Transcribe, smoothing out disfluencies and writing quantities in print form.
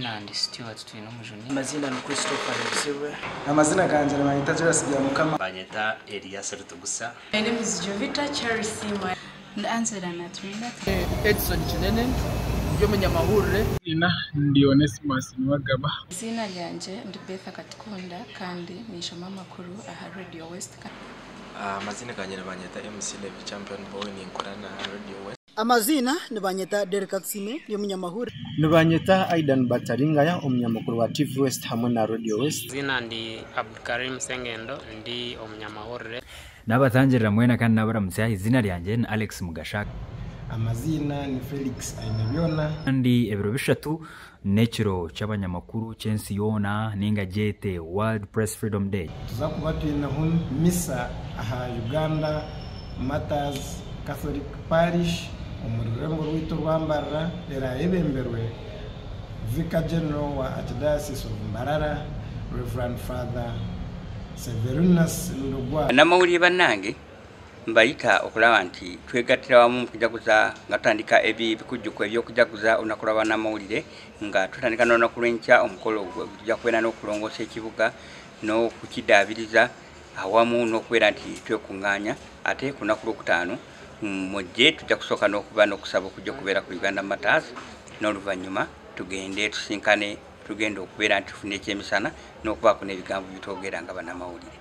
Amazina ndi Stuart Twinomujuni. Amazina ni Christopher Hebusibwe. Amazina gangye nibanyeta Julius Byamukama. Banyeta Elias Rutugusa. My name is Jovita Cherry Sima. Ndi Angela Naturinda. Edson Kinene, ndi omunyamahurire. Ina ndi Onesimus Niwagaba. Izina ryangye ndi Betha Katukunda kandi ninshoma amakuru aha Radio West. Amazina gangye nibanyeta MC Levi Champion Boy, ninkora na Radio West. Amazina nibanyeta Derek Katsime, ndi omunyamahurire. Nibanyeta Aidan Bataringaya, omunyamakuru wa TV West hamwe na Radio West. Izina ndi Abdulkarim Sengendo, ndi omunyamahurire. Nabatangirira mwena kandi nabaramutsya, izina ryangye ni Alex Mugasha. Amazina ni Felix Ainebyona. Kandi ebiro 3 n'ekiro ky'abanyamakuru ky'ensi yoona ninga gyete World Press Freedom Day. Tuza kuba twineho misa aha Uganda Martyrs Catholic Parish omu rurembo rwaitu rwa Mbarara, erayebemberwe Vicar General wa Archdiocese of Mbarara, Reverend Father Severinus Ndugwa. Bannamawulire bannange, mbayita okulaba nti twegattira wamu mu kujaguza nga tutandika ebikujjuko eby'okujaguza olunaku lwa bannamawulire, nga tutandika n'olunaku lw'enkya. Omukolo tujja kubeera n'okulongoosa ekibuga n'okukidaabiriza awamu n'okubeera nti twekuŋŋaanya. Ate ku lunaku lwokutaano mujje, tujja kusooka n'okuba n'okusaba okujja okubeera ku Uganda Martyrs, n'oluvannyuma tugende tusinkane, tugenda okubeera nti tufuna ekyemisana n'okubaako n'ebigambo byetwogera nga bannamawulire.